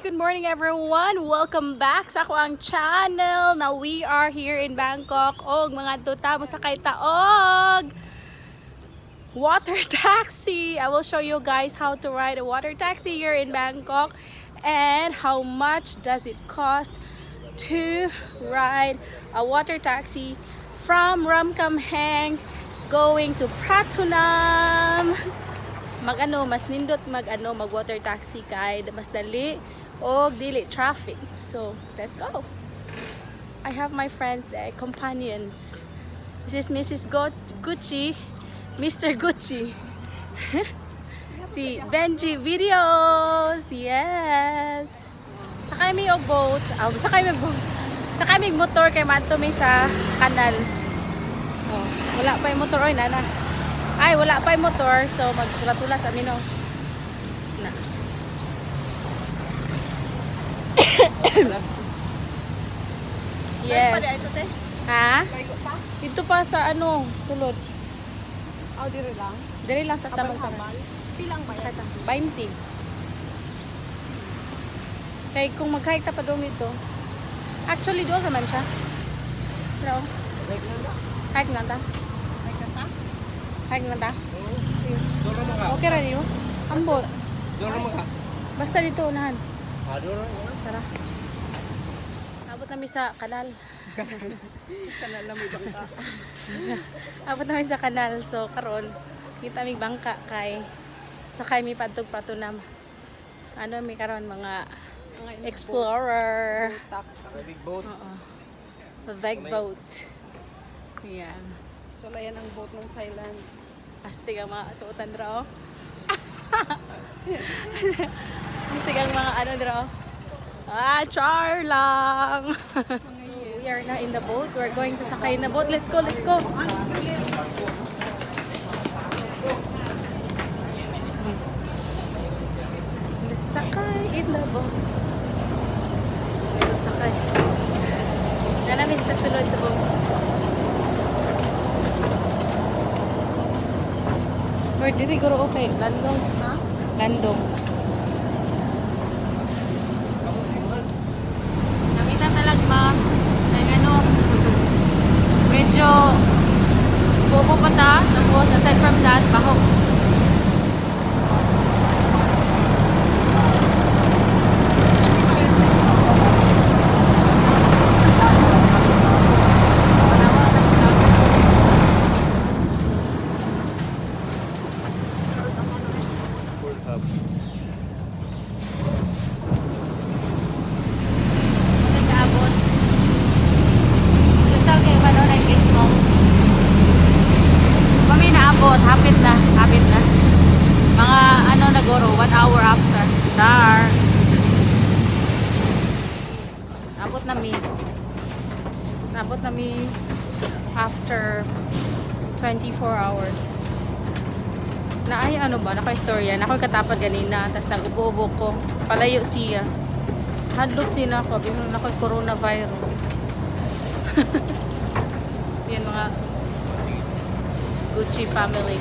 Good morning, everyone! Welcome back sa akoang channel. Now we are here in Bangkok og mga tuta mo sakay ta og water taxi. I will show you guys how to ride a water taxi here in Bangkok and how much does it cost to ride a water taxi from Ramkhamhaeng going to Pratunam. Mag-ano, mas nindot mag-ano, mag water taxi kay mas dali og dili traffic. So, let's go. I have my friends there, companions. This is Mrs. Gucci, Mr. Gucci. Si Benji Videos. Yes. Sakay mi og boat. Ah, sakay mi og boat. Sakay mi og motor kay maadto mi sa kanal. Oh, wala pa yung motor oy nana. Ay, wala pa yung motor, so magtula-tula sa amin, no. Na. Yes. Ha? Dito pa sa ano, sulod. Oh, dire lang. Dili lang sa tamang sa Pilang ba? Sakay ta. 20. Kay kung magkahig ta pa doon ito. Actually, doon naman siya. Pero, hike lang ta. Ay, kanta? Hike lang ta. Okay ra niyo. Ambot. Basta dito unahan. Tara. Abot namin sa kanal. Kanal na may bangka. Abot namin sa kanal. So karon kita mi bangka kay sakay mi padtog Pratunam. Ano mi karon, mga explorer. Taxi. Big boat. Oo. Big boat. Yeah. So, layan ang boat ng Thailand. Astig ang mga suotan dra oh. Astig ang mga ano dra oh. Ah, char lang. So, we are now in the boat. We're going to sakay in the boat. Let's go, let's go. Let's sakay in the boat. Let's sakay. Na namin sa sulod sa boat. Or diri guro okay. Landong. Ha? Landong. Nakita talagma ng ano, medyo bobo pa ta. Tapos aside from that, baho. World Hub. Nag-aabot. Social kay ba no, nag-baseball. Kami naabot, hapit na, hapit na. Mga ano nagoro, 1 hour after. Dar. Abot na mi. Abot na mi after 24 hours. Na ay ano ba, naka-istorya. Nakoy katapad ganina, tas nag-ubo-ubo ko. Palayo siya. Hadlok siya na ako, biglang nakoy coronavirus. Yan mga Gucci family.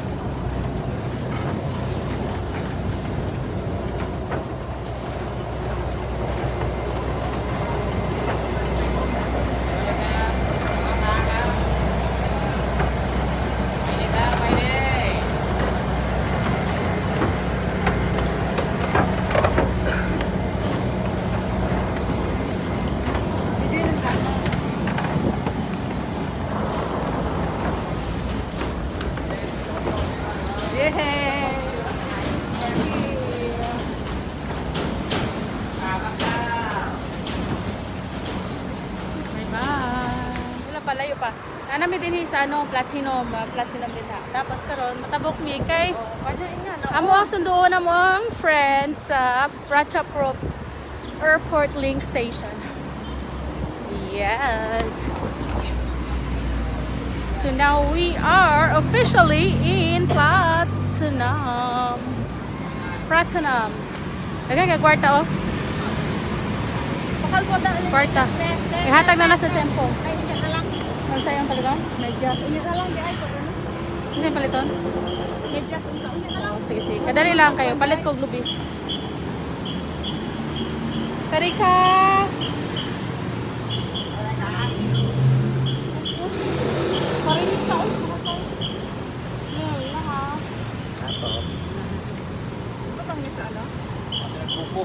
Video ng kanta. Yay! Bye-bye. Wala pa, layo pa. Ana mi din sa ano, Platinum, Platinum din ha. Tapos karon matabok mi kay Oh, kanya nga, no? amo ang sunduon amo ang friend sa Ratchaprop Airport Link Station. Yes. So now we are officially in Platinum. Pratunam. Daghan ka kwarta oh. Bakal ko dahil. Kwarta. Ihatag na na sa tempo. Ay, unya na lang. Ano sa'yo ang paliton? Medyas. Unya na lang, di ay. Pag ano? Ano sa'yo paliton? Medyas, unya na lang. Oh, sige, sige. Kadali lang kayo. Palit ko lubi. Sarika! Parinig ka. Uy, nakatay. Ngayon, ha? Ato. Butang niya sa ano? Nagbubo.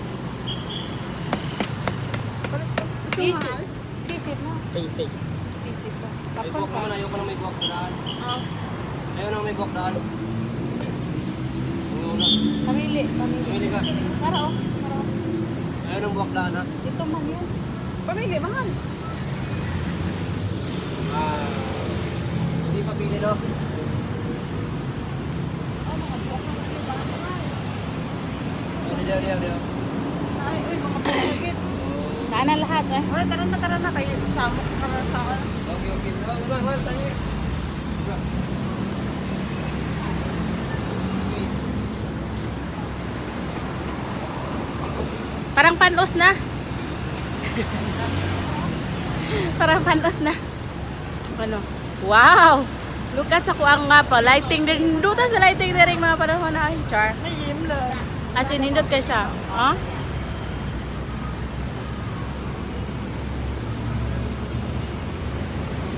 Sisip. Sisip na. Sisig. Sisip na. May Tapon buwak ka. naman, ayoko na may buwak na daan. Oh. Ayaw na may buwak daan. Ang una. Pamili. Pamili. Pumili ka. Tara, oh. Tara, oh. Ayaw ng buwak daan ha. Ito man yun. Pamili, mahal. Ah, hindi pa pili no. Diyo, diyo, diyo. Ay, uy, mga pagkakit. Saan na lahat eh? Ay, tara na kayo. Samok ka na sa akin. Okay, okay. Wala, wala, wala. Tayo. Wala. Okay. Parang panos na. Parang panos na. Ano? Wow! Look at sa kuang nga pa. Lighting din. Duta sa lighting din rin mga panahon na. Ay, char. May yimla. As in, hindot kay siya. Huh?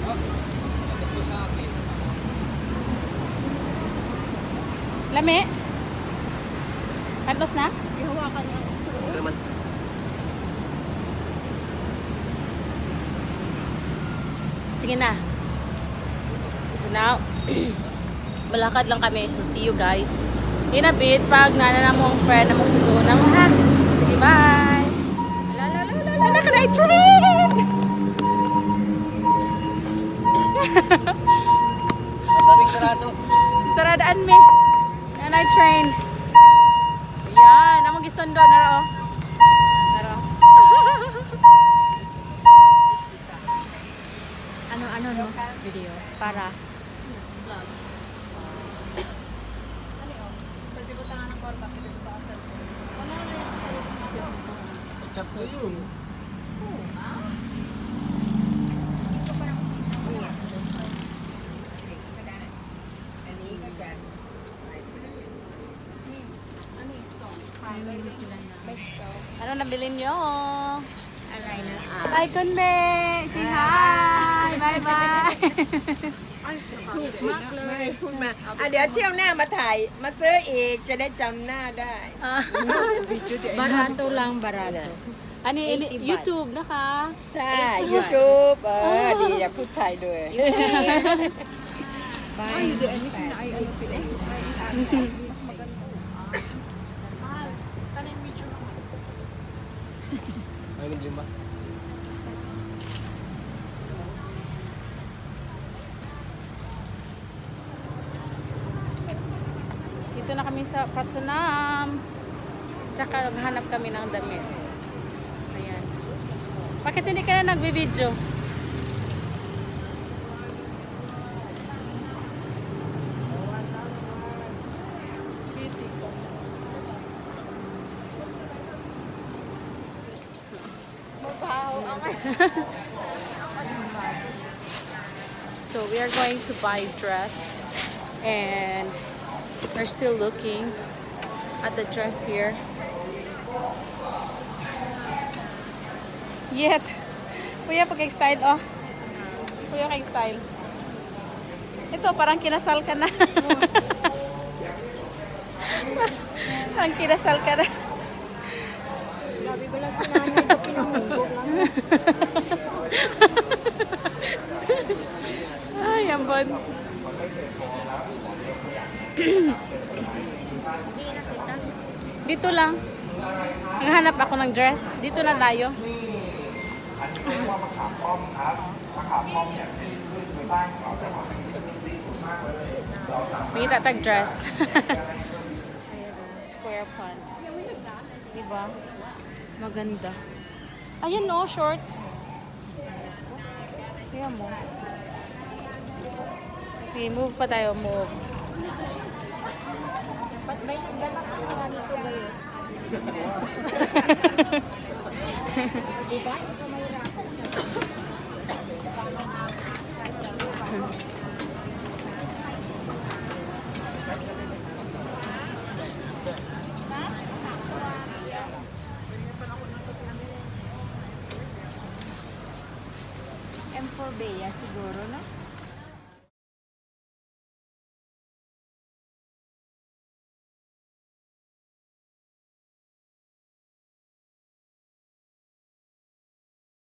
Tapos ko sa akin. Lami? Panos na? Ihawakan niya ang straw. Ano naman? Sige na. So now, malakad lang kami. So see you guys in a bit. Pag nana na mo ang friend na magsundo na mo ha. Sige, bye! La la la la la la la train! Ang daming sarado. Saradaan me. Nanay train. Ayan, among gisundo naro. Oh. Naro. Ano-ano no? Video. Para. Pwede ba tanga ng korba? Pwede ba ang cellphone? Wala na yung cellphone natin. Chap ko yun. Ano nabili nyo? Hi, Kunme! Say hi! Bye-bye! ไม่พูดมาอ่ะเดี๋ยวเที่ยวหน้ามาถ่าย มาซื้ออีกจะได้จำหน้าได้ Barato lang, barato. Ano yun? 80 baht. YouTubeนะคะ ใช่ YouTube เออ ดีอยากพูดไทยด้วย Ay, di, ano, ay, ano sila. Ay, mas maganda. Mahal. Tanin medyo naman. Ayaw ng lima. Dito na kami sa Pratunam. Tsaka naghanap kami ng damit. Ayan. Bakit hindi ka na nagbi-video? City ko. So we are going to buy dress and we're still looking at the dress here. Yet, kuya pag style oh. Kuya kay style. Ito parang kinasal ka na. Parang kinasal ka na. Grabe wala sa nanay ko pinamugog lang. Ay, ambon. Dito lang. Naghanap ako ng dress. Dito na tayo. May tatag dress. Ayan, oh, square pants. Diba? Maganda. Ayan no, shorts. Tingnan mo. Okay, move pa tayo, move. Dapat may nagdanak ang marami ko ba yun? Diba? Hindi ka mahirapan. M4 Bea siguro, no?